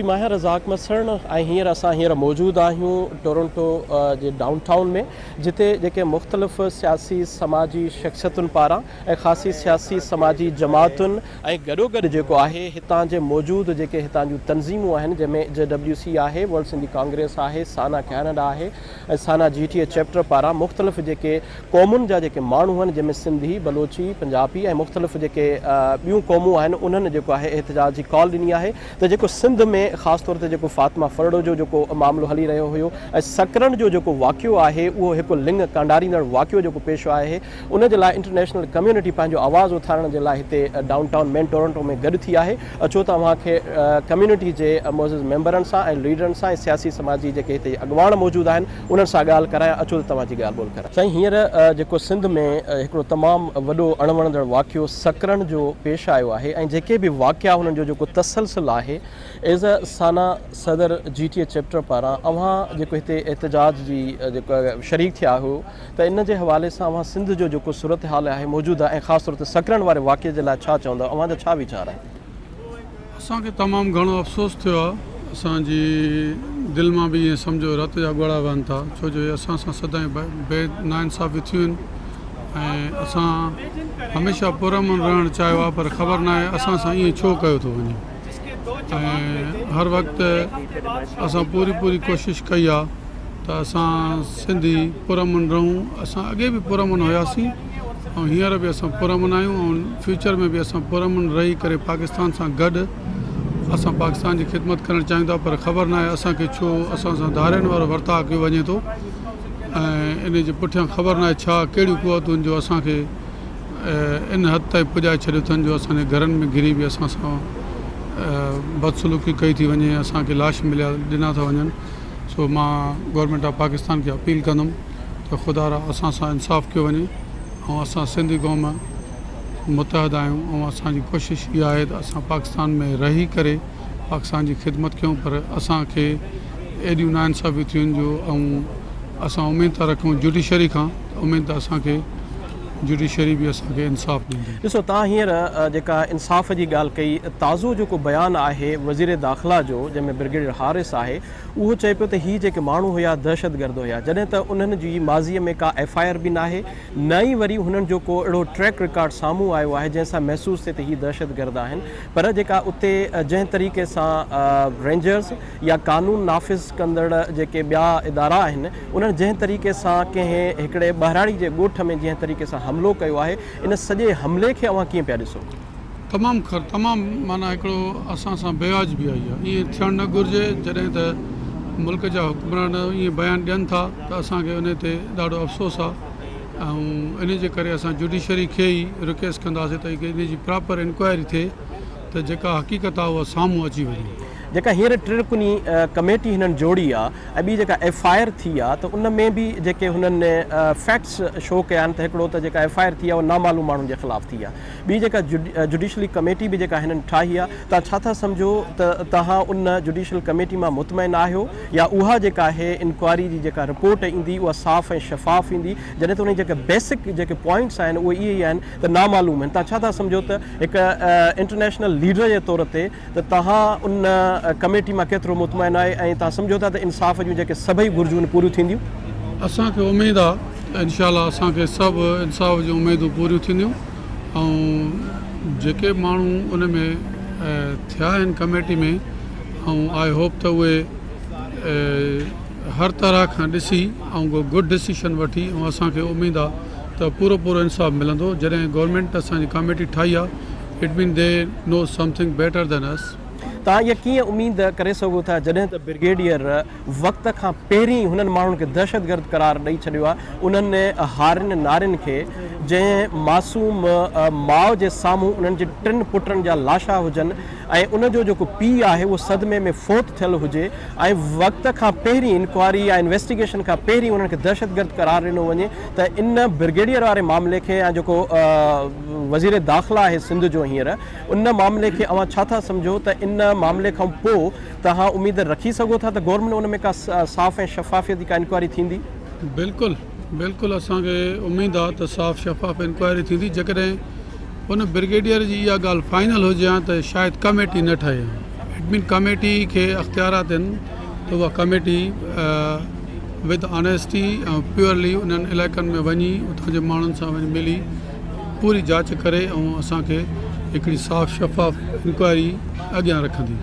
جي مان آهيان رزاق مسڻ ۽ هينئر اسان هينئر موجود آهيون ٽورنٽو جي ڊائون ٽائون ۾ جتي جيڪي مختلف سياسي سماجي شخصيتن پاران ۽ خاصي سياسي سماجي جماعتن ۽ گڏوگڏ جيڪو آهي هتان جي موجود جيڪي هتان جون تنظيمون آهن جنهن ۾ جي ڊبليو سي آهي ورلڊ سنڌي ڪانگريس آهي سانا ڪينيڊا آهي ۽ سانا جي ٽي اي چيپٽر پاران مختلف جيڪي قومن جا جيڪي ماڻهو آهن جنهن ۾ سنڌي، بلوچي، پنجابي ۽ مختلف جيڪي ٻيون قومون آهن انهن جيڪو آهي احتجاج جي ڪال ڏني آهي ته جيڪو سنڌ ۾ خاص طور تي جيڪو فاطمه ڦرڙو جو جيڪو معاملو هلي رهيو هيو ۽ سڪرنڊ جو جيڪو واقعو آهي اهو هڪ لڱ ڪانڊاريندڙ واقعو جيڪو پيش آيو آهي ان جي لاء انٽرنيشنل ڪميونٽي پنهنجو آواز اٿارڻ جي لاء هتي ڊائون ٽائون مين ٽورنٽو ۾ گڏ ٿي آهي. اچو ته اوهان کي ڪميونٽي جي معزز ميمبرن سان ۽ ليڊرن سان ۽ سياسي سماجي جيڪي هتي اڳواڻ موجود آهن انهن سان ڳالهه ڪرايان اچو ته توهان جي ڳالهه ٻولهه ڪرايان. سائين هينئر جيڪو سنڌ ۾ هڪڙو تمام وڏو اڻوڻندڙ واقعو سڪرنڊ جو پيش آيو آهي ۽ جيڪي به واقعا انهن جو جيڪو تسلسل آهي ايز ا سانا صدر جي ٽي اي چيپٽر پاران اوهان جيڪو هتي احتجاج جي جيڪو شريڪ ٿيا آهيو ته ان جي حوالي سان اوهان سنڌ جو جيڪو صورتحال آهي موجوده ۽ خاص طور تي سڪرنڊ واري واقعي جي لاء ڇا چوندؤ اوهان جا ڇا ويچار آهن؟ اسان کي تمام گهڻو افسوس ٿيو آهي اسان جي دل مان به ائين سمجهو رت جا ڳوڙها وهن ٿا ڇو جو اهي اسان سان سدائين بي ناانصافي ٿيون آهن ۽ اسان هميشه پرامن رهڻ چاهيو آهي پر خبر ناهي اسان سان ائين ڇو ڪيو ٿو وڃي ۽ هر وقت اسان پوري پوري ڪوشش ڪئي آهي ته اسان سنڌي پرامن رهون اسان اڳي به پرامن هياسين ۽ هينئر به اسان پرامن آهيون ۽ فيوچر ۾ به اسان پرامن رهي ڪري پاڪستان سان گڏ اسان پاڪستان جي خدمت ڪرڻ چاهيون ٿا پر خبر ناهي اسان کي ڇو اسان سان ڌارين وارو ورتاء ڪيو وڃي ٿو ۽ ان جي پٺيان خبر ناهي ڇا ڪهڙيون قوتون جو اسان کي ان حد تائين پڄائي ڇڏيو اٿن جو اسان جي گهرن ۾ گهري به اسان سان بدسلوڪي ڪئي ٿي وڃي اسان کي لاش مليا ڏنا ٿا وڃن سو مان گورنمينٽ آف پاڪستان کي اپيل ڪندم ته خدا را اسان سان انصاف ڪيو وڃي ۽ اسان سنڌي قوم متحد آهيون ۽ اسان جي ڪوشش اها آهي ته اسان پاڪستان ۾ رهي ڪري پاڪستان جي خدمت ڪيون پر اسان کي ايڏيون ناانصافيون ٿيون جو ۽ اسان اميد ٿا رکون جوڊيشري کان ته اميد ته اسان کي جوڊيشري به اسان کي انصاف ڏيندي. ڏسو توهان هينئر جيڪا انصاف جي ڳالهه ڪئي تازو جيڪو بيان آهي وزير داخلا جو جنهن ۾ برگيڊيئر حارث آهي اهو چئي پيو ته هي جيڪي ماڻهو هيا دهشتگرد هيا جڏهن ته انهن جي ماضي ۾ ڪا ايف I R به ناهي نه ئي وري هنن جو ڪو اهڙو ٽريڪ رڪارڊ سامهون آيو آهي جنهن سان محسوس ٿئي ته هي دهشتگرد آهن پر جيڪا اتي جنهن طريقي سان رينجرز يا قانون نافذ ڪندڙ جيڪي ٻيا ادارا آهن انهن جنهن طريقي سان ڪنهن هڪڙي ٻهراڙي جي ڳوٺ ۾ جنهن طريقي سان حملو ڪيو آهي ان سڄي حملي کي اوهان ڪيئن پيا ڏسو؟ تمام خر تمام معنيٰ هڪڙو اسان سان بيواجبي آئي آهي ائين ٿيڻ نه گهرجي جڏهن ته ملڪ جا حڪمران ائين بيان ڏين ٿا ته اسان کي انهي تي ڏاڍو افسوس آهي ۽ انهي جي ڪري اسان جوڊيشري کي ئي رڪويسٽ ڪنداسين ته انهي جي پراپر انڪوائري ٿئي ته جيڪا حقيقت آهي اها سامهون اچي وڃي. جيڪا هينئر ٽي رڪني ڪميٽي هنن جوڙي آ ۽ ٻي جيڪا ايف I R ٿي آ ته ان ۾ به جيڪي هنن فيڪٽس شو ڪيا آهن ته هڪڙو ته جيڪا ايف I R ٿي آ اها نامعلوم ماڻهن جي خلاف ٿي آ ٻي جيڪا جڊيشلي ڪميٽي به جيڪا هنن ٺاهي آ توهان ڇا ٿا سمجهو ته توهان ان جڊيشل ڪميٽي مان مطمئن آهيو يا اها جيڪا آهي انڪوائري جي جيڪا رپورٽ ايندي اها صاف ۽ شفاف ايندي جڏهن ته ان جي جيڪا بيسڪ جيڪي پوائنٽس آهن اهي اهي ئي آهن ته نامعلوم آهن توهان ڇا ٿا سمجهو ته هڪ انٽرنيشنل ليڊر جي طور تي ته توهان ان ڪميٽي مان ڪيترو مطمئن آهي ۽ توهان سمجهو ٿا ته انصاف جون جيڪي سڀئي گهرجون آهن پوريون ٿينديون؟ اسان کي اميد آ ته انشاء الله اسان کي سڀ انصاف جون اميدون پوريون ٿينديون ۽ جيڪي ماڻهو ان ۾ ٿيا آهن ڪميٽي ۾ ۽ I hope ته اهي هر طرح کان ڏسي ۽ ڪو گڊ ڊسيشن وٺي ۽ اسان کي اميد آ ته پورو پورو انصاف ملندو جڏهن گورنمينٽ اسان جي ڪميٽي ٺاهي آ It mean they know something better than us. توهان اها ڪيئن اميد ڪري سگهو ٿا جڏهن ته برگيڊيئر وقت کان پهرين هنن ماڻهن کي دهشتگرد قرار ڏئي ڇڏيو آهي انهن هارين نارين کي جنهن معصوم ماء جي سامهون انهن جي ٽن پٽن جا لاشا هجن ۽ ان جو جيڪو پيء آهي اهو صدمي ۾ فوت ٿيل هجي ۽ وقت کان پهرين انڪوائري يا انويسٽيگيشن کان پهرين انهن کي دهشتگرد قرار ڏنو وڃي ته ان برگيڊيئر واري معاملي کي يا جيڪو وزير داخلا آهي سنڌ جو هينئر ان معاملي کي اوهان ڇا ٿا سمجهو ته ان معاملي کان پوء توهان اميد رکي سگهو ٿا ته گورنمينٽ ان ۾ ڪا صاف ۽ شفافيت جي ڪا انڪوائري ٿيندي؟ بلڪل بلڪل اسان کي اميد آ ته صاف شفاف انڪوائري ٿيندي جيڪڏهن ان برگيڊيئر جي اها ڳالهه فائنل هجي هان ته شايد ڪميٽي نه ٺهي هان. It mean committee کي اختيارات آهن ته اها ڪميٽي ود آنيسٽي ۽ پيورلي انهن علائقن ۾ وڃي اتان جي ماڻهن سان وڃي ملي پوري جاچ ڪري ۽ اسان کي هڪڙي صاف شفاف انڪوائري اڳيان رکندي.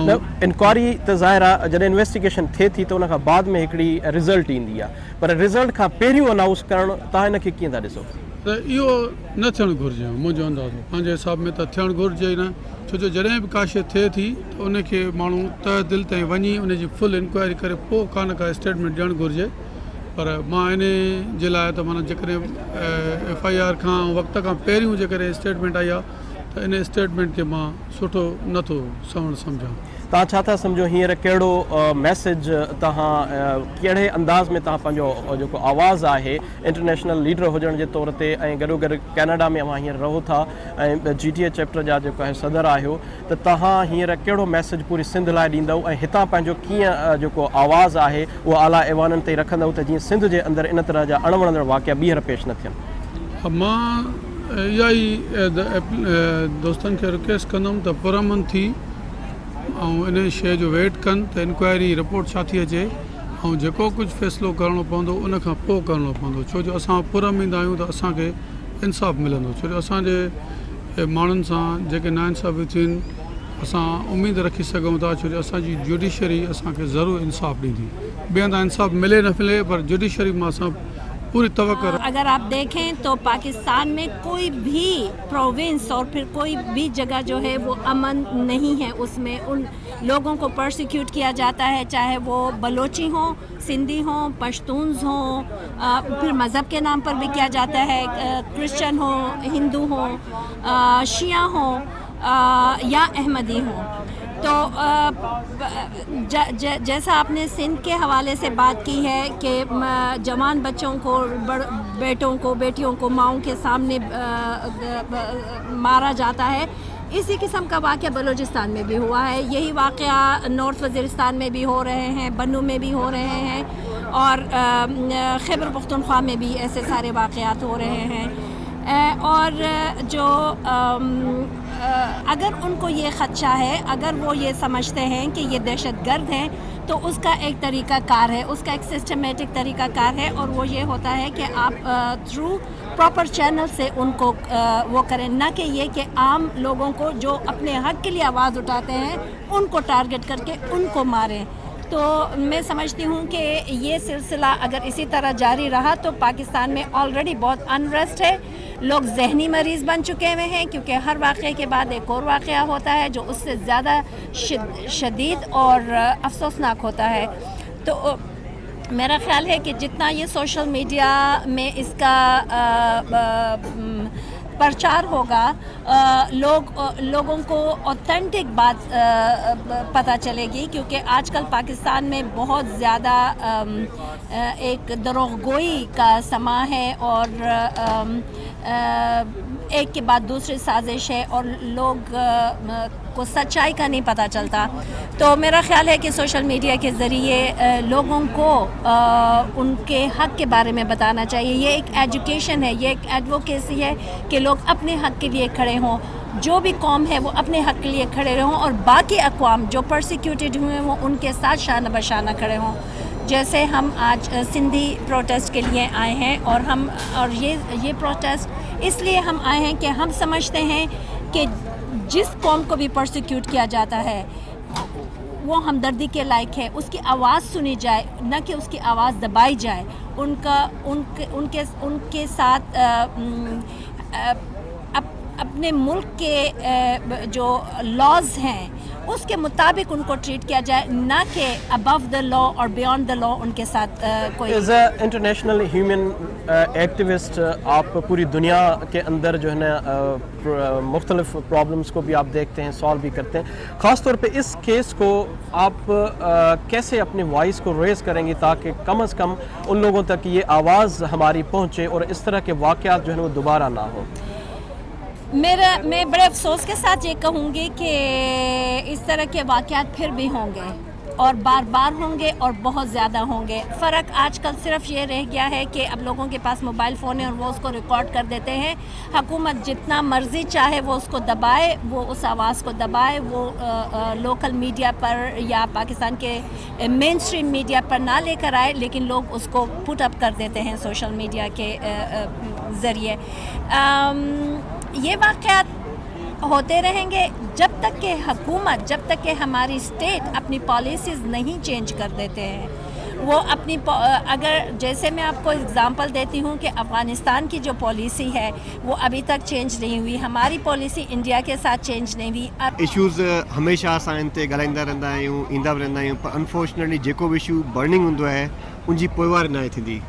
نه انڪوائري ته ظاهر آهي جڏهن انويسٽيگيشن ٿئي ٿي ته ان کان بعد ۾ هڪڙي رزلٽ ايندي آهي پر رزلٽ کان پهريون انائونس ڪرڻ توهان ان کي ڪيئن ٿا ڏسو؟ ته اهو نه ٿيڻ گهرجي منهنجو اندازو پنهنجي حساب ۾ ته ٿيڻ گهرجي ئي نه ڇو جو جڏهن به ڪا شيء ٿئي ٿي ته ان کي ماڻهو تهه دل تائين وڃي ان جي فل انڪوائري ڪري پوء ڪا نه ڪا اسٽيٽمينٽ ڏيڻ گهرجي پر مان ان جي لاء ته معنيٰ جيڪڏهن ايف I R کان وقت کان پهريون جيڪڏهن اسٽيٽمينٽ آئي آهي ته ان اسٽيٽمينٽ کي مان سٺو نه ٿو سوڻ سمجهان. توهان ڇا ٿا سمجهو هينئر ڪهڙو ميسيج توهان ڪهڙي انداز ۾ توهان پنهنجو جيڪو آواز آهي انٽرنيشنل ليڊر هجڻ جي طور تي ۽ گڏوگڏ ڪينيڊا ۾ اوهان هينئر رهو ٿا ۽ جي ٽي اي چيپٽر جا جيڪو آهي صدر آهيو ته توهان هينئر ڪهڙو ميسيج پوري سنڌ لاء ڏيندؤ ۽ هتان پنهنجو ڪيئن جيڪو آواز آهي اهو اعليٰ ايوانن تائين رکندؤ ته جيئن سنڌ جي اندر ان طرح جا اڻوڻندڙ واقعا ٻيهر پيش نه ٿين. مان اها ئي دوستن کي رڪويسٽ ڪندم ته پرامن ٿي ۽ ان شيء جو ويٽ ڪن ته انڪوائري رپورٽ ڇا ٿي اچي ۽ جيڪو ڪجهه فيصلو ڪرڻو پوندو ان کان پوء ڪرڻو پوندو ڇو جو اسان پراميد آهيون ته اسان کي انصاف ملندو ڇو جو اسان جي ماڻهن سان جيڪي ناانصافيون ٿيون آهن اسان اميد رکي سگهون ٿا ڇو جو اسان جي جوڊيشري اسان کي ضرور انصاف ڏيندي ٻئي هنڌان انصاف ملي نه ملي پر جوڊيشري مان اسان پوري توقع اگر آپ ديکهين تو پاڪستان مين ڪوئي ڀي پروونس اور پھر ڪوئي ڀي جگه جو هي وو امن نهين هي اس مين ان لوگون ڪو پرسيڪيوٽ ڪيا جاتا هي چاهي وو بلوچي هون سنڌي هون پشتونز هون پھر مذهب ڪي نام پر ڀي ڪيا جاتا هي ڪرسچن هون هندو هون شيعه هون يا احمدي هون تو جيسا آپ ني سنڌ ڪي حوالي سي بات ڪي هي ڪي جوان بچون ڪو بيٽون ڪو بيٽيون ڪو مائون ڪي سامني مارا جاتا هي اسی قسم کا واقعہ بلوچستان میں بھی ہوا ہے یہی واقعہ نارتھ وزیرستان میں بھی ہو رہے ہیں بنو میں بھی ہو رہے ہیں اور خیبر پختونخوا میں بھی ایسے سارے واقعات ہو رہے ہیں اور جو اگر ان کو یہ خدشہ ہے اگر وہ یہ سمجھتے ہیں کہ یہ دہشت گرد ہیں تو اس کا ایک طریقہ کار ہے اس کا ایک سسٹمیٹک طریقہ کار ہے اور وہ یہ ہوتا ہے کہ آپ تھرو پراپر چینل سے ان کو وہ کریں نہ کہ یہ کہ عام لوگوں کو جو اپنے حق کے لیے آواز اٹھاتے ہیں ان کو ٹارگٹ کر کے ان کو ماریں تو میں سمجھتی ہوں کہ یہ سلسلہ اگر اسی طرح جاری رہا تو پاکستان میں آلریڈی بہت انریسٹ ہے لوگ ذہنی مریض بن چکے ہوئے ہیں کیونکہ ہر واقعے کے بعد ایک اور واقعہ ہوتا ہے جو اس سے زیادہ شدید اور افسوسناک ہوتا ہے تو میرا خیال ہے کہ جتنا یہ سوشل میڈیا میں اس کا پرچار ہوگا لوگ لوگوں کو اوتھینٹک بات پتہ چلے گی کیونکہ آج کل پاکستان میں بہت زیادہ ایک دروغ گوئی کا سما ہے اور ایک کے بعد دوسری سازش ہے اور لوگ کو سچائی کا نہیں پتہ چلتا تو میرا خیال ہے کہ سوشل میڈیا کے ذریعے لوگوں کو ان کے حق کے بارے میں بتانا چاہیے یہ ایک ایجوکیشن ہے یہ ایک ایڈوکیسی ہے کہ لوگ اپنے حق کے لیے کھڑے ہوں جو بھی قوم ہے وہ اپنے حق کے لیے کھڑے ہوں اور باقی اقوام جو پرسیکیوٹیڈ ہوئے ہیں وہ ان کے ساتھ شانہ بشانہ کھڑے ہوں جیسے ہم آج سندھی پروٹیسٹ کے لیے آئے ہیں اور ہم اور یہ پروٹیسٹ اس لیے ہم آئے ہیں کہ ہم سمجھتے ہیں کہ جس قوم کو بھی پرسیکیوٹ کیا جاتا ہے وہ ہمدردی کے لائق ہے اس کی آواز سنی جائے نہ کہ اس کی آواز دبائی جائے ان کا ان کے ساتھ اپنے ملک کے جو لاز ہیں اس کے مطابق ان کو ٹریٹ کیا جائے نہ کہ ابو دا لا اور بیونڈ دا لا ان کے ساتھ کوئی as a international human activist آپ پوری دنیا کے اندر جو ہے نا مختلف پرابلمس کو بھی آپ دیکھتے ہیں، سالو بھی کرتے ہیں، خاص طور پہ اس کیس کو آپ کیسے اپنی وائس کو ریز کریں گے تاکہ کم از کم ان لوگوں تک یہ آواز ہماری پہنچے اور اس طرح کے واقعات جو ہیں وہ دوبارہ نہ ہوں؟ میں بڑے افسوس کے ساتھ یہ کہوں گی کہ اس طرح کے واقعات پھر بھی ہوں گے۔ और बार बार होंगे और बहुत ज़्यादा होंगे। फ़र्क आजकल सिर्फ ये रह गया है कि अब लोगों के पास मोबाइल फ़ोन है और वो उसको रिकॉर्ड कर देते हैं। हुकूमत जितना मर्ज़ी चाहे वो उसको दबाए, वो उस आवाज़ को दबाए, वो लोकल मीडिया पर या पाकिस्तान के मेन स्ट्रीम मीडिया पर ना लेकर आए, लेकिन लोग उसको पुट अप कर देते हैं सोशल मीडिया के ज़रिए। ये वाक़यात होते रहेंगे जब तक कि हुकूमत, जब तक कि हमारी स्टेट अपनी पॉलिसीज़ नहीं चेंज कर देते हैं। वो अपनी, अगर जैसे मैं आपको एग्ज़ाम्पल देती हूँ कि अफ़गानिस्तान की जो पॉलिसी है वो अभी तक चेंज नहीं हुई, हमारी पॉलिसी इंडिया के साथ चेंज नहीं हुई। इशूज़ हमेशह असां इन ते ॻाल्हाईंदा रहंदा आहियूं, ईंदा बि रहंदा आहियूं, पर अनफॉर्चुनेटली जेको बि इशू बर्निंग हूंदो आहे उनजी पोइवारी नाहे थींदी।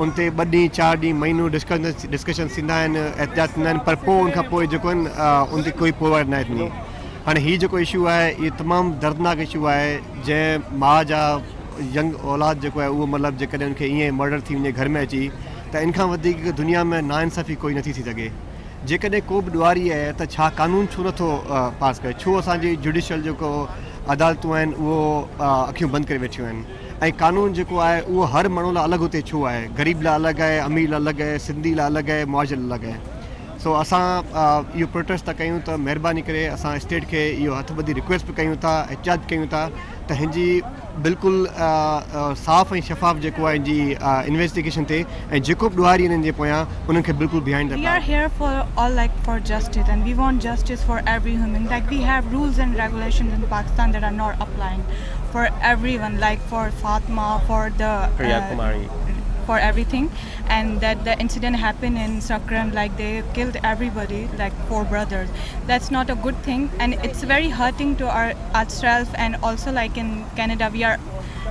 उन ते ॿ ॾींहं, चारि ॾींहं, महीनो डिस्कशन थींदा आहिनि, एहतिजाज थींदा आहिनि, पर पोइ उनखां पोइ जेको आहिनि उन ते कोई पोइवारी नाहे थींदी। हाणे हीउ जेको इशू आहे इहो तमामु दर्दनाक इशू आहे। जंहिं माउ जा यंग औलाद जेको आहे उहो मतिलबु जेकॾहिं उनखे ईअं मर्डर थी वञे घर में अची त इन खां वधीक दुनिया में नाइंसाफ़ी कोई नथी थी सघे। जेकॾहिं को बि ॾुहारी आहे त छा कानून छो नथो पास करे? छो असांजी जुडिशल जेको अदालतूं आहिनि उहो अखियूं बंदि करे वेठियूं आहिनि? ऐं कानून जेको आहे उहो हर माण्हू लाइ अलॻि हुते छो आहे? ग़रीब लाइ अलॻि आहे, अमीर लाइ अलॻि आहे, सिंधी लाइ अलॻि आहे, मुआजिर लाइ अलॻि आहे। सो असां इहो प्रोटेस्ट था कयूं त महिरबानी करे असां स्टेट खे इहो हथु ॿधी रिक्वेस्ट बि कयूं था, एहतिजाज बि कयूं था त हिन जी बिल्कुलु साफ़ ऐं शफ़ाफ़ जेको आहे हिन जी इन्वेस्टिगेशन थिए ऐं जेको बि ॾुहारी हिननि जे पोयां उन्हनि खे बिल्कुलु behind. We are here for all, like, for justice, and we want justice for every human. Like, we have rules and regulations in Pakistan that are not applying for everyone, like for Fatma, for the Priya Kumari, for everything. And that the incident happened in Sakrand, like they killed everybody, like 4 brothers. That's not a good thing, and it's very hurting to ourselves. And also, like in Canada, we are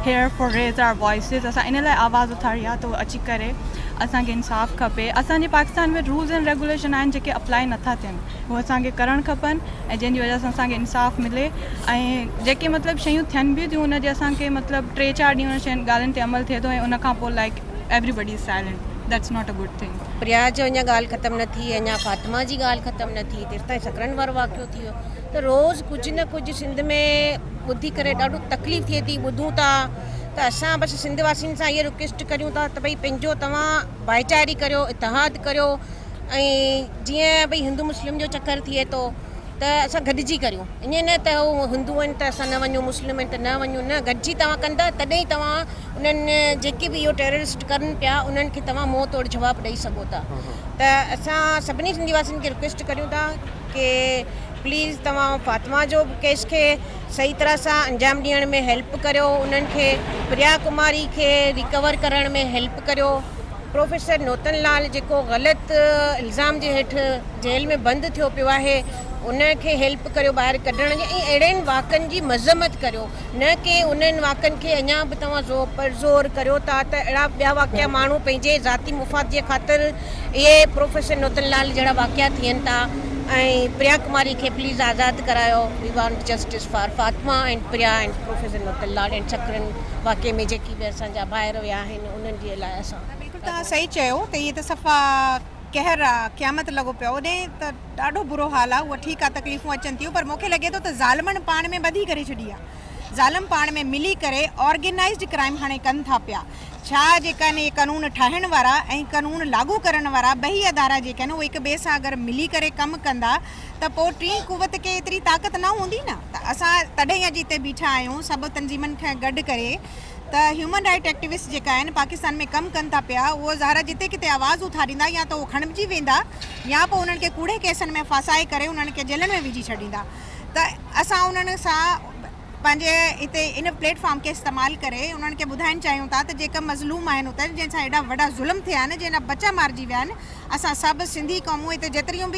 here for raise our voices. असां इन लाइ आवाज़ उथारी आहे त अची करे असांखे इंसाफ़ खपे। असांजे पाकिस्तान में रूल्स एंड रेगुलेशन आहिनि जेके अप्लाई नथा थियनि, उहे असांखे करणु खपनि ऐं जंहिंजी वजह सां असांखे इंसाफ़ मिले। ऐं जेके मतिलबु शयूं थियनि बि थियूं उनजे असांखे मतिलबु 3-4 ॾींहं उन शयुनि ॻाल्हियुनि ते अमल थिए थो ऐं उन खां पोइ like everybody is silent. That's not a good thing. Priya जो अञा ॻाल्हि ख़तमु न थी, अञा फातिमा जी ॻाल्हि ख़तमु न थी, तेसि ताईं सकरनि वारो वाक़ियो थी वियो। त रोज़ कुझु न कुझु सिंध में ॿुधी करे ॾाढो तकलीफ़ थिए थी। ॿुधूं था त असां बसि सिंध वासियुनि सां इहा रिक्वेस्ट करियूं था त भई पंहिंजो तव्हां भाईचारी करियो, इतिहाद करियो। ऐं जीअं भई हिंदू मुस्लिम जो चक्कर थिए थो त असां गॾिजी करियूं, ईअं न त हू हिंदू आहिनि त असां न वञूं, मुस्लिम आहिनि त न वञूं, न, गॾिजी तव्हां कंदा तॾहिं तव्हां उन्हनि जेके बि इहो टेररिस्ट कनि पिया उन्हनि खे तव्हां मुंहुं तोड़ जवाबु ॾेई सघो था। त असां सभिनी सिंधी वासियुनि खे रिक्वेस्ट करियूं था की प्लीज़ तव्हां फातिमा जो केस खे सही तरह सां अंजाम ॾियण में हेल्प करियो, उन्हनि खे प्रिया कुमारी खे रिकवर करण में हेल्प करियो। प्रोफेसर नूतन लाल जेको ग़लति इल्ज़ाम जे हेठि जेल में बंदि थियो पियो आहे उनखे हेल्प करियो ॿाहिरि कढण जे, ऐं अहिड़नि वाकनि जी मज़म्मत करियो, न की उन्हनि वाकनि खे अञा बि तव्हां पर ज़ोर करियो था त अहिड़ा ॿिया वाक़िया माण्हू पंहिंजे ज़ाती मुफ़ाद जे ख़ातिर इहे प्रोफेसर नूतन लाल जहिड़ा वाक़िया थियनि था। ऐं प्रिया कुमारी खे प्लीज़ आज़ादु करायो। We want justice for Fatima and Priya and professor Nutan Lal and Sakrand वाक़िए में जेकी बि असांजा भाइर विया आहिनि उन्हनि जे लाइ असां। बिल्कुलु तव्हां सही चयो त इहे त सफ़ा कहर आहे, क़यामत लॻो पियो ओॾे, त ॾाढो बुरो हाल आहे। उहा ठीकु आहे, तकलीफ़ूं अचनि थियूं, पर मूंखे लॻे थो त ज़ालिमनि पाण में ॿधी करे छॾी आहे। ज़ालिम पाण में मिली करे ऑर्गेनाइज्ड क्राइम हाणे कनि था पिया। छा जेका आहिनि इहे कानून ठाहिण वारा ऐं कानून लागू करण वारा ॿई अदारा जेके आहिनि उहे हिक ॿिए सां अगरि मिली करे कमु कंदा त पोइ टीं कुवत खे एतिरी ताक़त न हूंदी न। त असां तॾहिं अॼु हिते बीठा आहियूं सभु तंज़ीमनि खां गॾु करे त ह्यूमन राइट एक्टिविस्ट जेका आहिनि पाकिस्तान में कमु कनि था पिया, उहो ज़ाहिर जिते किथे आवाज़ उथारींदा या त उहो खणिजी वेंदा या पोइ उन्हनि खे कूड़े केसनि में फासाए करे उन्हनि खे जेलनि में विझी छॾींदा। त असां उन्हनि सां पंहिंजे हिते इन प्लेटफॉर्म खे इस्तेमालु करे उन्हनि खे ॿुधाइणु चाहियूं था त जेका मज़लूम आहिनि हुते जंहिंसां एॾा वॾा ज़ुल्म थिया आहिनि, जंहिंजा बच्चा मारिजी विया आहिनि, असां सभु सिंधी क़ौमूं हिते जेतिरियूं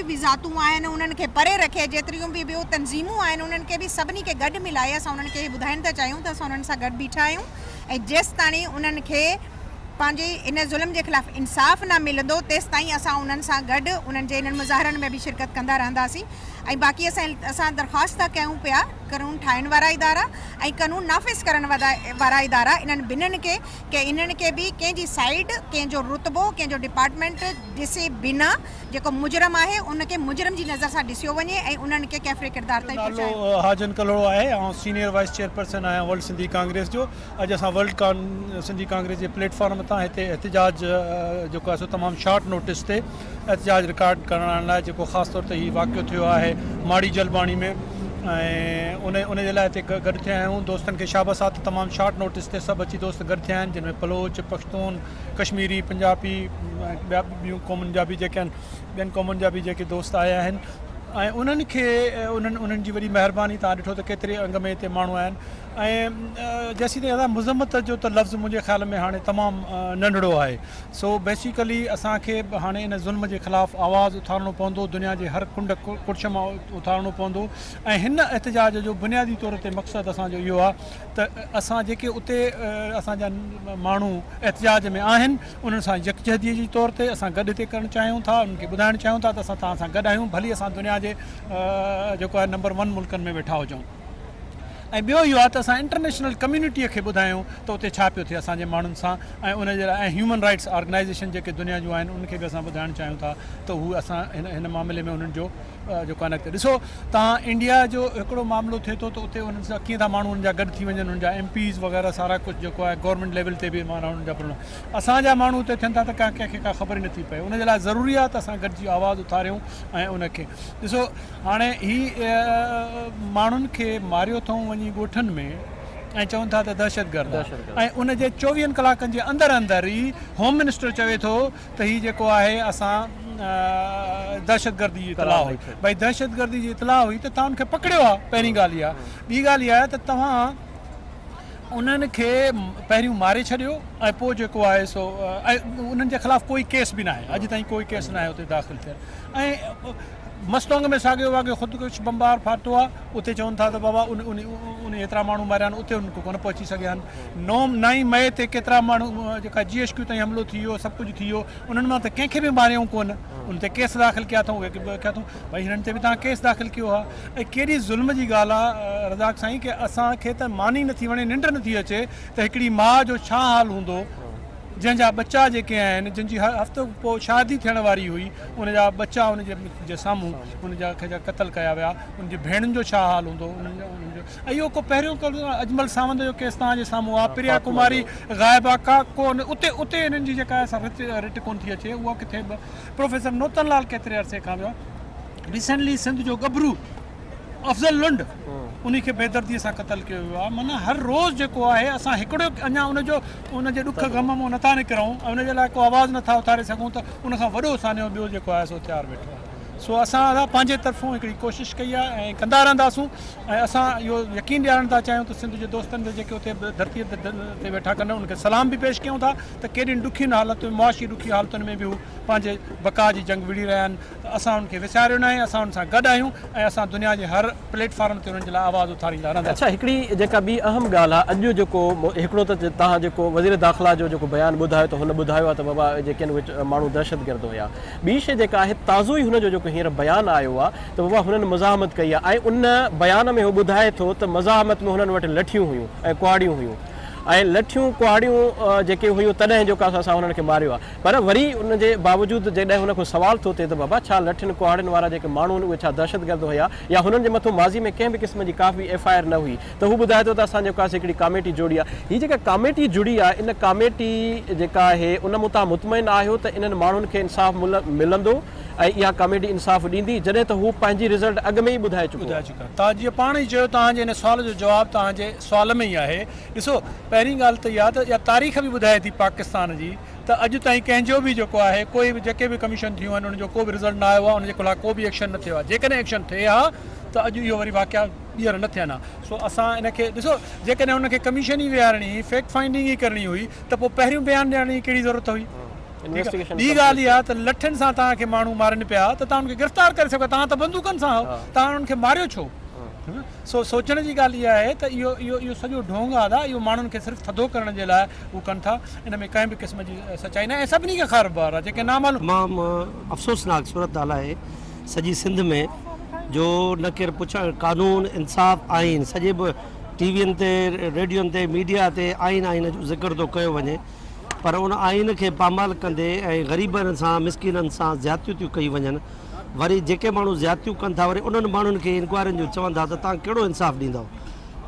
बि ज़ातूं आहिनि उन्हनि खे परे रखे, जेतिरियूं बि ॿियूं तंज़ीमूं आहिनि उन्हनि खे बि सभिनी खे गॾु मिलाए असां उन्हनि खे ॿुधाइणु था चाहियूं त असां उन्हनि सां गॾु बीठा आहियूं ऐं जेसि ताईं उन्हनि खे पंहिंजे इन ज़ुल्म जे ख़िलाफ़ इंसाफ़ न मिलंदो तेसि ताईं असां उन्हनि सां गॾु उन्हनि जे इन्हनि मुज़ाहिरनि में बि शिरकत कंदा रहंदासीं। ۽ باقي اسان اسان درخواست ٿا ڪيون پيا قانون ٺاهڻ وارا ادارا ۽ قانون نافذ ڪرڻ وارا ادارا انهن ٻنهن کي ڪي انهن کي به ڪنهن جي سائيڊ ڪنهن جو رتبو ڪنهن جو ڊپارٽمينٽ ڏسي بنا جيڪو مجرم آهي ان کي مجرم جي نظر سان ڏسيو وڃي ۽ انهن کي ڪيفري ڪردار تائين منهنجو پهچايو نالو حاجن ڪلهوڙو آهي آئون سينيئر وائيس چيئرپرسن آهيان ورلڊ سنڌي ڪانگريس جو اڄ اسان ورلڊ سنڌي ڪانگريس جي پليٽ فارم تان هتي احتجاج جيڪو آهي سو تمام شارٽ نوٽس تي احتجاج رڪارڊ ڪرائڻ لاء جيڪو خاص طور تي هي واقعو ٿيو آهي ماڙي جلباڻي ۾ ۽ ان ان جي لاء هتي گڏ ٿيا آهيون دوستن کي شابس آ ته تمام شارٽ نوٽس تي سڀ اچي دوست گڏ ٿيا آهن جن ۾ بلوچ پشتون ڪشميري پنجابي ۽ ٻيا ٻيون قومن جا به جيڪي آهن ٻين قومن جا به جيڪي دوست آيا آهن ۽ انهن کي انهن انهن جي وڏي مهرباني تان ڏٺو ته ڪيتري انگ ۾ هتي ماڻهو آيا آهن ۽ جيسين تائين ادا مذمت جو ته لفظ منهنجي خيال ۾ هاڻي تمام ننڍڙو آهي سو بيسيڪلي اسان کي به هاڻي ان ظلم جي خلاف آواز اٿارڻو پوندو، دنيا جي هر ڪنڊ ڪڙڇ مان اٿارڻو پوندو ۽ هن احتجاج جو بنيادي طور تي مقصد اسان جو اهو آهي ته اسان جيڪي اتي اسان جا ماڻهو احتجاج ۾ آهن انهن سان يڪجهتي جي طور تي اسان گڏ هتي ڪرڻ چاهيون ٿا انهن کي ٻڌائڻ چاهيون ٿا ته اسان توهان سان گڏ آهيون ڀلي اسان دنيا جي جيڪو آهي نمبر ون ملڪن ۾ ويٺا هجون. ۽ ٻيو اهو آهي ته اسان انٽرنيشنل ڪميونٽيء کي ٻڌايون ته اتي ڇا پيو ٿئي اسان جي ماڻهن سان ۽ ان جي لاء ۽ هيومن رائٽس آرگنائيزيشن جيڪي دنيا جون آهن انهن کي به اسان ٻڌائڻ چاهيون ٿا ته هو اسان هن هن معاملي ۾ انهن جو جيڪو آهي نڪتي ڏسو تان انڊيا جو هڪڙو معاملو ٿئي ٿو ته اتي انهن سان ڪيئن ٿا ماڻهو انهن جا گڏ ٿي وڃن انهن جا ايم پيز وغيره سارا ڪجهه جيڪو آهي گورنمينٽ ليول تي به معنيٰ انهن جا پروگرام اسان جا ماڻهو اتي ٿين ٿا ته ڪا ڪنهن کي ڪا خبر ئي نٿي پئي ان جي لاء ضروري آهي ته اسان گڏجي آواز اٿاريون ۽ ان کي ڏسو هاڻي هي ماڻهن کي ماريو اٿئون وڃي ڳوٺن ۾ ۽ چون ٿا ته دهشتگرد آ ۽ ان جي چوويهن ڪلاڪن جي اندر اندر ئي هوم منسٽر چوي ٿو ته هي جيڪو آهي اسان دهشتگردي جي اطلاع هئي ڀئي دهشتگردي جي اطلاع هئي ته توهان ان کي پڪڙيو آ پهرين ڳالهه اها ٻي ڳالهه اها آهي ته توهان انهن کي پهريون ماري ڇڏيو ۽ پوء جيڪو آهي سو ۽ انهن جي خلاف ڪوئي ڪيس به ناهي اڄ تائين ڪوئي ڪيس ناهي اتي داخل ٿيل ۽ مستونگ ۾ ساڳيو واڳيو خودڪش بمبار ڦاٽو آ اتي چون ٿا ته بابا ان ان ان ايترا ماڻهو ماريا آهن اتي انهن کي ڪونه پهچي سگهيا آهن نو نائين مئي تي ڪيترا ماڻهو جيڪا جي ايڇ ڪيو تائين حملو ٿي ويو سڀ ڪجهه ٿي ويو انهن مان ته ڪنهن کي به ماريائون ڪونه ان تي ڪيس داخل ڪيا اٿئون اهي ڪيا اٿئون ڀائي هنن تي به توهان ڪيس داخل ڪيو آ ۽ ڪيڏي ظلم جي ڳالهه آ رزاق سائين ڪي اسان کي ته ماني نٿي وڻي ننڊ نٿي اچي ته هڪڙي ماء جو ڇا حال هوندو جنهن جا ٻچا جيڪي آهن جن جي هفتو پوء شادي ٿيڻ واري هئي ان جا ٻچا ان جي جي سامهون ان جا کي جا قتل ڪيا ويا ان جي ڀيڻن جو ڇا حال هوندو انهن جو انهن جو ۽ اهو ڪو پهريون قتل نه اجمل ساوند جو ڪيس توهان جي سامهون آهي پريا ڪماري غائب آهي ڪا ڪو اتي اتي انهن جي جيڪا آهي سا رت رٽ ڪونه ٿي اچي اها ڪٿي به پروفيسر نوتن لال ڪيتري عرصي کان ويو آهي ريسنٽلي سنڌ جو ڳڀرو افضل لنڊ انهي کي بيدردي سان قتل ڪيو ويو آهي معنيٰ هر روز جيڪو آهي اسان هڪڙو اڃا ان جو ان جي ڏک غم مان نٿا نڪرون ۽ ان جي لاء ڪو آواز نٿا اٿاري سگهون ته ان کان وڏو سانحو ٻيو جيڪو آهي سو تيار ويٺو آهي سو اسان اسان پنهنجي طرفون هڪڙي ڪوشش ڪئي آهي ۽ ڪندا رهنداسون ۽ اسان اهو يقين ڏيارڻ ٿا چاهيون ته سنڌ جي دوستن کي جيڪي اتي ڌرتي تي ويٺا ڪن ان کي سلام به پيش ڪيون ٿا ته ڪيڏين ڏکين حالتن معاشي ڏکي حالتن ۾ به هو پنهنجي بقا جي جنگ وڙهي رهيا آهن ته اسان انهن کي وساريو ناهي، اسان انهن سان گڏ آهيون ۽ اسان دنيا جي هر پليٽ فارم تي انهن جي لاء آواز اٿاريندا رهنداسين. اڇا هڪڙي جيڪا ٻي اهم ڳالهه آهي اڄ جيڪو هڪڙو ته توهان جيڪو وزير داخلا جو جيڪو بيان ٻڌايو ته هن ٻڌايو آهي ته بابا جيڪي آهن اهي ماڻهو دهشتگرد هيا ٻي شيء جيڪا آهي تازو ئي هن جو جيڪو هينئر بيان آيو آهي ته بابا هنن مزاحمت ڪئي آهي ۽ ان بيان ۾ هو ٻڌائي ٿو ته مزاحمت ۾ هنن وٽ لٺيون هيون ۽ ڪهاڙيون هيون ۽ لٺيون ڪهاڙيون جيڪي هيون تڏهن جيڪو آهي سو اسان هنن کي ماريو آهي. پر وري ان جي باوجود جيڏهن هن کان سوال ٿو ٿئي ته بابا ڇا لٺين ڪهاڙين وارا جيڪي ماڻهو آهن اهي ڇا دهشتگرد هيا يا هنن جي مٿو ماضي ۾ ڪنهن به قسم جي ڪا به ايف I R نه هئي ته هو ٻڌائي ٿو ته اسان جيڪو آهي سو هڪڙي ڪاميٽي جوڙي آهي هي جيڪا ڪاميٽي جڙي آهي ان ڪاميٽي جيڪا آهي ان مون توهان مطمئن آهيو ته انهن ماڻهن کي انصاف ملندو ۽ اها ڪاميٽي انصاف ڏيندي جڏهن ته هو پنهنجي رزلٽ اڳ ۾ ئي ٻڌائي چڪو ٻڌائي آهي. چڪا توهان جيئن پاڻ ئي چيو توهان جي ان سوال جو جواب توهان جي سوال ۾ ئي آهي ڏسو پهرين ڳالهه ته اها ته اها تاريخ به ٻڌائي ٿي پاڪستان جي ته اڄ تائين ڪنهن جو به جيڪو آهي ڪوئي به جيڪي به ڪميشن ٿيون آهن انهن جو ڪو به رزلٽ نه آيو آهي ان جي خلاف ڪو به ايڪشن نه ٿيو آهي جيڪڏهن ايڪشن ٿئي ها ته اڄ اهو وري واقعا ٻيهر نه ٿين ها سو اسان ان کي ڏسو جيڪڏهن ان کي ڪميشن ئي ويهارڻي هئي فيڪٽ فائنڊنگ ئي ڪرڻي هئي ته پوء پهريون بيان ڏيڻ جي ڪهڙي ضرورت هئي ٺيڪ آهي ٻي ڳالهه اها ته لٺين سان توهان کي ماڻهو مارين پيا ته توهان ان کي گرفتار ڪري سگهو توهان ته بندوقن سان هئو توهان انهن کي ماريو ڇو؟ سو سوچڻ جي ڳالهه اها آهي ته اهو اهو اهو سڄو ڍونگ آهي ادا اهو ماڻهن کي صرف ٿڌو ڪرڻ جي لاء هو ڪن ٿا ان ۾ ڪنهن به قسم جي سچائي ناهي ۽ سڀني کي خبر آهي جيڪي نامعلوم تمام افسوسناڪ صورتحال آهي سڄي سنڌ ۾ جو نه ڪير پڇڻ قانون انصاف آئين سڄي به ٽي وين تي ريڊيون تي ميڊيا تي آئين آئين جو ذڪر ٿو ڪيو وڃي پر ان آئين کي پامال ڪندي ۽ غريبن سان مسڪينن سان زيادتيون ٿيون ڪيون وڃن وري جيڪي ماڻهو زيادتيون ڪن ٿا وري انهن ماڻهن کي انڪوائرين جو چون ٿا ته توهان ڪهڙو انصاف ڏيندؤ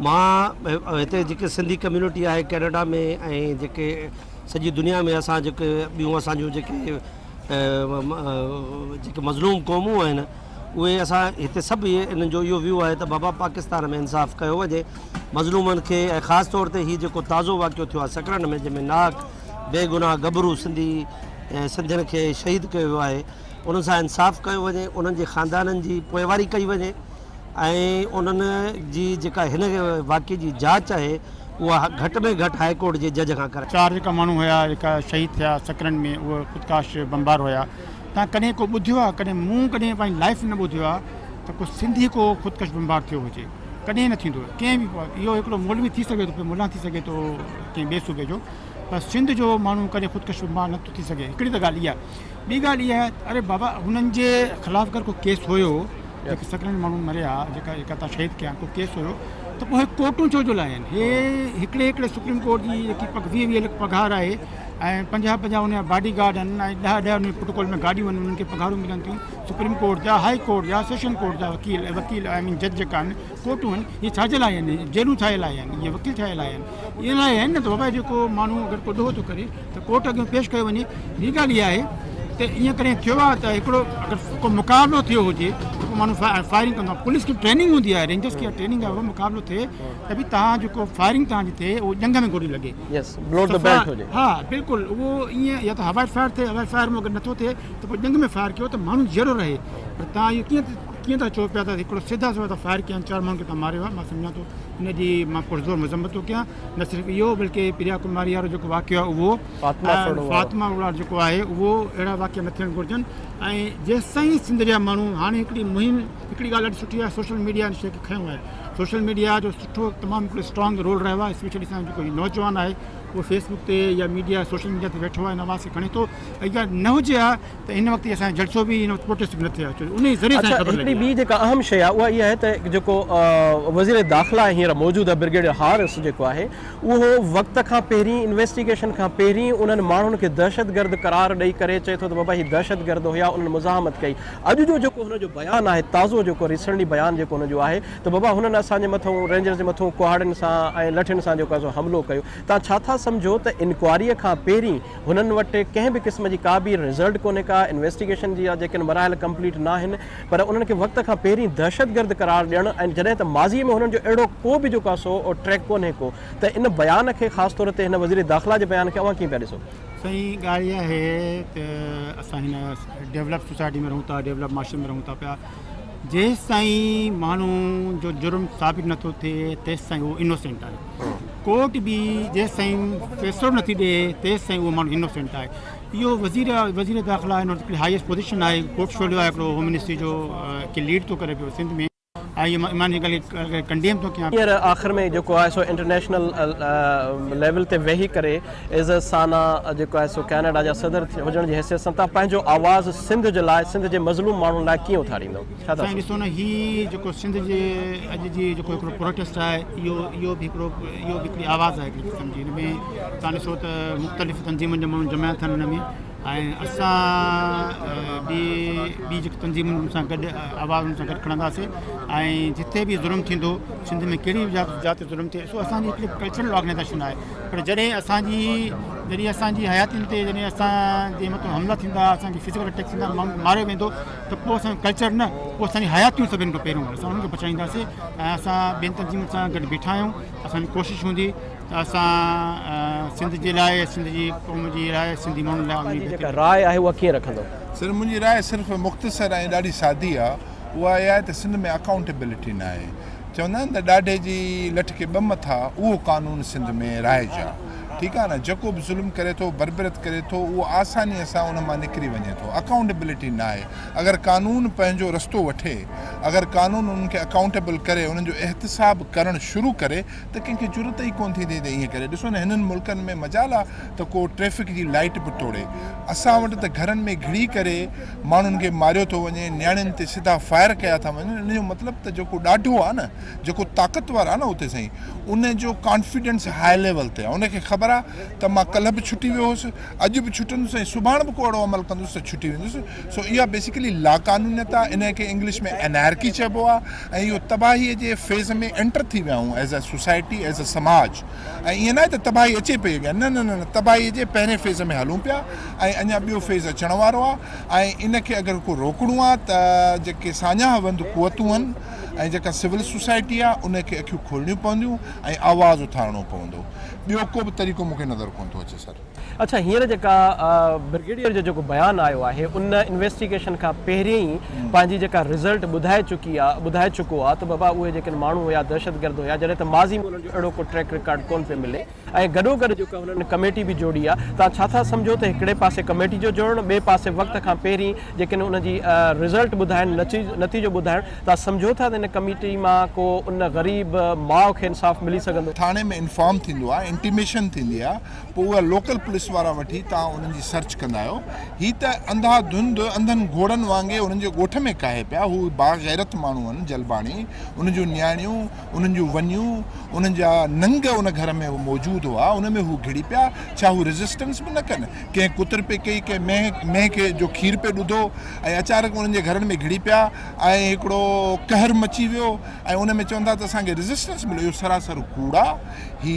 مان هتي جيڪي سنڌي ڪميونٽي آهي ڪينيڊا ۾ ۽ جيڪي سڄي دنيا ۾ اسان جيڪي ٻيون اسان جون جيڪي جيڪي مظلوم قومون آهن اهي اسان هتي سڀ انهن جو اهو ويو آهي ته بابا پاڪستان ۾ انصاف ڪيو وڃي مظلومن کي ۽ خاص طور تي هي جيڪو تازو واقعو ٿيو آهي سڪرنڊ ۾ جنهن ۾ ناحق بيگناهه ڳڀرو سنڌي سنڌين کي شهيد ڪيو ويو آهي انهن سان انصاف ڪيو وڃي انهن جي خاندانن جي پوئواري ڪئي وڃي ۽ انهن جي جيڪا هن واقعي جي جاچ آهي اها گهٽ ۾ گهٽ هاء ڪورٽ جي جج کان ڪرائي. چار جيڪا ماڻهو هيا جيڪا شهيد ٿيا سڪرنڊ ۾ اهي خودڪاش بمبار هيا توهان ڪڏهن ڪو ٻڌيو آهي ڪڏهن مون ڪڏهن پنهنجي لائف ۾ نه ٻڌيو آهي ته ڪو سنڌي ڪو خودڪش بمبار ٿيو هجي ڪڏهن نه ٿيندو ڪنهن به اهو هڪڙو مولوي ٿي سگهي ٿو ملان ٿي سگهي ٿو ڪنهن ٻئي صوبي جو پر سنڌ جو ماڻهو ڪڏهن خودڪش بمبار نه ٿو ٿي سگهي هڪڙي ته ڳالهه اها ٻي ڳالهه اها آهي ته اري بابا هنن جي خلاف اگر ڪو ڪيس هيو جيڪي سڪرنڊ ماڻهو مريا جيڪا جيڪا تان شهيد ڪيا ڪو ڪيس هيو ته پوء هي ڪورٽون ڇو جو لاء آهن هي هڪڙي هڪڙي سپريم ڪورٽ جي جيڪي ويهه ويهه لک پگهار آهي ۽ پنجاهه پنجاهه ان جا باڊي گارڊ آهن ۽ ڏهه ڏهه ان پروٽوڪول ۾ گاڏيون آهن انهن کي پگهارون ملن ٿيون سپريم ڪورٽ جا هائي ڪورٽ جا سيشن ڪورٽ جا وڪيل وڪيل آئي مين جج جيڪا آهن ڪورٽون آهن اهي ڇا جي لاء آهن جيلون ڇا جي لاء آهن اهي وڪيل ڇا جي لاء آهن ان لاء آهن نه ته بابا جيڪو ماڻهو اگر ڪو ڏوهه ٿو ڪري ته ڪورٽ اڳيان پيش ڪيو وڃي ٻي ڳالهه اها آهي ته ائين ڪڏهن ٿيو آهي ته هڪڙو اگر ڪو مقابلو ٿيو هجي ته ڪو ماڻهو فائرنگ ڪندو آهي پوليس کي ٽريننگ هوندي آهي رينجرس کي ٽريننگ آهي مقابلو ٿئي ته به توهان جيڪو فائرنگ توهان جي ٿئي اهو ڄنگهه ۾ گولي لڳي يس بلو the belt هجي ها بلڪل اهو ائين يا ته هوائي فائر ٿئي هوائي فائر ۾ اگر نٿو ٿئي ته پوء ڄنگهه ۾ فائر ڪيو ته ماڻهو جيئرو رهي پر توهان اهو ڪيئن ڪيئن ٿا چئو پيا ته هڪڙو سڌا سڌا ته فائر ڪيا آهن چار ماڻهن کي توهان ماريو آهي مان سمجهان ٿو ان جي مان پرزور مذمت ٿو ڪيان نه صرف اهو بلڪه پريا ڪماري وارو جيڪو واقعو آهي اهو فاطمه وارو جيڪو آهي اهو اهڙا واقعا نه ٿيڻ گهرجن ۽ جيستائين سنڌ جا ماڻهو هاڻي هڪڙي مهم هڪڙي ڳالهه ڏاڍي سٺي آهي سوشل ميڊيا ان شيء کي کنيو آهي سوشل ميڊيا جو سٺو تمام هڪڙو اسٽرانگ رول رهيو آهي اسپيشلي اسان جو جيڪو نوجوان آهي اهو فيس بڪ تي يا ميڊيا سوشل ميڊيا تي ويٺو آهي ان آواز کي کڻي ٿو اگر نه هجي ها ته هن وقت اسان جو جلسو به هن وقت پروٽيسٽ به نه ٿئي ها ڇو جو ان جي ذريعي اسان کي خبر هڪڙي لڳي ٻي آهي. جيڪا اهم شيء آهي اها اها آهي ته جيڪو وزير داخلا هينئر موجوده برگيڊيئر هارس جيڪو آهي اهو وقت کان پهرين انويسٽيگيشن کان پهرين انهن ماڻهن کي دهشتگرد قرار ڏئي ڪري چئي ٿو ته بابا هي دهشتگرد هيا انهن مزاحمت ڪئي اڄ جو جيڪو هن جو بيان آهي تازو جيڪو ريسنٽلي بيان جيڪو هن جو آهي ته بابا هنن اسان جي مٿون رينجرز جي مٿون ڪهاڙين سان ۽ لٺين سان جيڪو آهي سو حملو ڪيو توهان ڇا ٿا سمجهو ته انڪوائريء کان پهرين هنن وٽ ڪنهن به قسم جي ڪا به رزلٽ ڪونهي ڪا انويسٽيگيشن جا جيڪي مراحل ڪمپليٽ ناهن پر انهن کي وقت کان پهرين دهشتگرد قرار ڏيڻ ۽ جڏهن ته ماضي ۾ هنن جو اهڙو ڪو به جيڪو آهي سو ٽريڪ ڪونهي ڪو ته ان بيان کي خاص طور تي هن وزير داخلا جي بيان کي اوهان ڪيئن پيا ڏسو؟ سائين ڳالهه اها آهي ته اسان هن ڊيولپ سوسائٽي ۾ رهون ٿا ڊيولپ معاشري ۾ رهون ٿا پيا جيستائين ماڻهو جو جرم ثابت نٿو ٿئي تيستائين اهو انوسينٽ آهي ڪورٽ به جيستائين فيصلو نٿي ڏئي تيستائين اهو ماڻهو انوسينٽ آهي اهو وزير وزير داخلا هن وقت هڪڙي هائيسٽ پوزيشن آهي پورٽفوليو آهي هڪڙو هوم منسٽري جو کي ليڊ ٿو ڪري پيو سنڌ ۾ ۽ مان هن ڳالهه کي ڪنڊيم ٿو ڪيان. هينئر آخر ۾ جيڪو آهي سو انٽرنيشنل ليول تي ويهي ڪري ايز اي سانا جيڪو آهي سو ڪينيڊا جا صدر هجڻ جي حيثيت سان توهان پنهنجو آواز سنڌ جي لاء سنڌ جي مظلوم ماڻهن لاء ڪيئن اٿاريندو ڇا ٿا سائين ڏسو نه هي جيڪو سنڌ جي اڄ جي جيڪو هڪڙو پروٽيسٽ آهي اهو اهو به هڪڙو اهو به هڪڙي آواز آهي هڪڙي قسم جي هن ۾ توهان ڏسو ته مختلف تنظيمن جا ماڻهو جمع ٿين هن ۾ ۽ اسان به ٻي جيڪي تنظيمن سان گڏ آواز ان سان گڏ کڻنداسين ۽ جتي به ظلم ٿيندو سنڌ ۾ ڪهڙي به جاء تي ظلم ٿئي سو اسان جي هڪڙي ڪلچرل آرگنائيزيشن آهي پر جڏهن اسان جي جڏهن اسان جي حياتين تي جڏهن اسان جي مٿان حملا ٿيندا اسان کي فزيڪل اٽيڪ ٿيندا ماڻهو ماريو ويندو ته پوء اسان جو ڪلچر نه پوء اسان جي حياتيون سڀني کان پهريون اسان انهن کي بچائينداسين ۽ اسان ٻين تنظيمن سان گڏ بيٺا آهيون اسان جي ڪوشش هوندي ته اسان سنڌ جي لاء سنڌ جي قوم جي لاء سنڌي ماڻهن لاء پنهنجي جيڪا راء آهي اها ڪيئن رکندو؟ سر منهنجي راء صرف مختصر ۽ ڏاڍي سادي آ اها اها آهي ته سنڌ ۾ اڪائونٽيبلٽي ناهي. چوندا آهن ته ڏاڍي جي لٺ کي ٻه مٿا اهو قانون سنڌ ۾ رائج آ. ٺيڪ آ نه جيڪو به ظلم ڪري ٿو بربريت ڪري ٿو اهو آساني سان ان مان نڪري وڃي ٿو اڪائونٽيبلٽي ناهي اگر قانون پنهنجو رستو وٺي اگر قانون انهن کي اڪائونٽيبل ڪري انهن جو احتساب ڪرڻ شروع ڪري ته ڪنهن کي جرئت ئي ڪونه ٿيندي ته ائين ڪري ڏسو نه هنن ملڪن ۾ مجال آ ته ڪو ٽريفڪ جي لائيٽ به ٽوڙي اسان وٽ ته گهرن ۾ گهڙي ڪري ماڻهن کي ماريو ٿو وڃي نياڻين تي سڌا فائر ڪيا ٿا وڃن ان جو مطلب ته جيڪو ڏاڍو آ نه جيڪو طاقتور آ نه اتي سائين ان جو ڪانفيڊنس هاء ليول تي آهي، ان کي خبر آهي ته مان ڪلهه به ڇٽي ويو هوس، اڄ به ڇٽندس ۽ سڀاڻ به ڪو اهڙو عمل ڪندس ته ڇٽي ويندس. سو اها بيسيڪلي لاقانونيت آهي، ان کي انگلش ۾ انارڪي چئبو آهي ۽ اهو تباهي جي فيز ۾ اينٽر ٿي ويا آهيون as a society, as a سماج ۽ ائين ناهي ته تباهي اچي پئي اڳيان، نه نه نه تباهي جي پهرين فيز ۾ هلون پيا ۽ اڃا ٻيو فيز اچڻ وارو آهي ۽ ان کي اگر ڪو روڪڻو آهي ته جيڪي ساڃاهه وند قوتون آهن، ۽ جيڪا سول سوسائٽي آ ان کي اکيون کولڻيون پونديون ۽ آواز اٿارڻو پوندو ٻيو ڪو به طريقو مون کي نظر ڪونه ٿو اچي سر. اڇا هينئر جيڪا برگيڊيئر جو جيڪو بيان آيو آهي ان انويسٽيگيشن کان پهرين ئي پنهنجي جيڪا رزلٽ ٻڌائي چڪي آ ٻڌائي چڪو آ ته بابا اهي جيڪي ماڻهو هيا دهشتگرد هيا جڏهن ته ماضي ۾ انهن جو اهڙو ڪو ٽريڪ رڪارڊ ڪونه پيو ملي ۽ گڏوگڏ جيڪا هنن ڪميٽي به جوڙي آهي توهان ڇا ٿا سمجهو ته هڪڙي پاسي ڪميٽي جو جوڙڻ ٻئي پاسي وقت کان پهرين جيڪڏهن ان جي رزلٽ ٻڌائڻ نتيجو ٻڌائڻ توهان سمجهو ٿا ته ان ڪميٽي مان ڪو ان غريب ماء کي انصاف ملي سگهندو؟ ٿاڻي ۾ انفارم ٿيندو آهي انٽيميشن ٿيندي آهي پوء اها لوڪل پوليس وارا وٺي توهان انهن جي سرچ ڪندا آهيو هي ته انڌا ڌنڌ انڌن گهوڙن وانگي انهن جي ڳوٺ ۾ ڪاهي پيا هو باغيرت ماڻهو آهن جلباڻي انهن جون نياڻيون انهن جون ونيون، انهن جا ننگ ان گهر ۾ موجود هئا، ان ۾ هو گهڙي پيا، ڇا هو ريزسٽنس به نه ڪن؟ ڪنهن ڪتر پئي ڪئي، ڪنهن مينهن مينهن کي جو کير پئي ڏڌو ۽ اچانڪ انهن جي گهرن ۾ گهڙي پيا ۽ هڪڙو قهر مچي ويو ۽ ان ۾ چون ٿا ته اسان کي ريزسٽنس مليو، اهو سراسر ڪوڙ آ، هي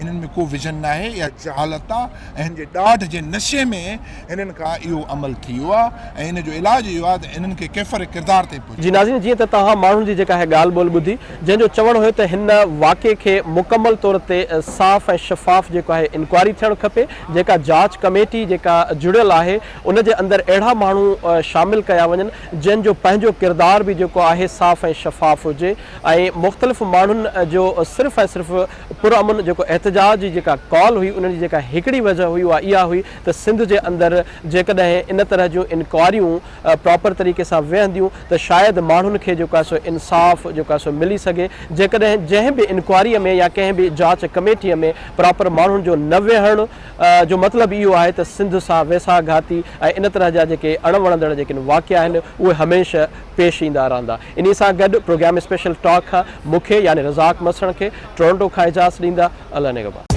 هنن ۾ ڪو ويزن ناهي، اها جهالت آ ۽ هن جي ڏاڍ جي نشي ۾ هنن کان اهو عمل ٿي ويو آ ۽ ان جو علاج اهو آ ته هنن کي ڪيفر ڪردار تائين پهچايو. جي ناظرين جيئن ته توهان ماڻهن جي جيڪا هي ڳالهه ٻولهه ٻڌي جنهن جو چوڻ هيو ته هن واقعي کي مڪمل طور تي صاف ۽ شفاف جيڪو آهي انڪوائري ٿيڻ کپي جيڪا جاچ ڪميٽي جيڪا جڙيل آهي ان جي اندر اهڙا ماڻهو شامل ڪيا وڃن جن جو پنهنجو ڪردار به جيڪو آهي صاف ۽ شفاف هجي ۽ مختلف ماڻهن جو صرف ۽ صرف پرامن جيڪو احتجاج جي جيڪا ڪال هئي ان جي جيڪا هڪڙي وجه هئي اها اها هئي ته سنڌ جي اندر جيڪڏهن ان طرح جون انڪوائريون پراپر طريقي سان ويهنديون ته شايد ماڻهن کي جيڪو آهي سو انصاف جيڪو آهي سو ملي سگهي جيڪڏهن جنهن به انڪوائري ۾ يا ڪنهن به جاچ ڪميٽي ۾ پراپر ماڻهن جو نه ويهڻ جو مطلب اهو آهي ته سنڌ سان ويساهه گهاتي ۽ ان طرح جا جيڪي اڻ وڻندڙ جيڪي واقعا آهن اهي هميشه پيش ايندا رهندا انهي سان گڏ پروگرام اسپيشل ٽاڪ کان مون کي يعني رزاق مسڻ کي ٽورنٽو کان اجازت ڏيندا الله نگهبان.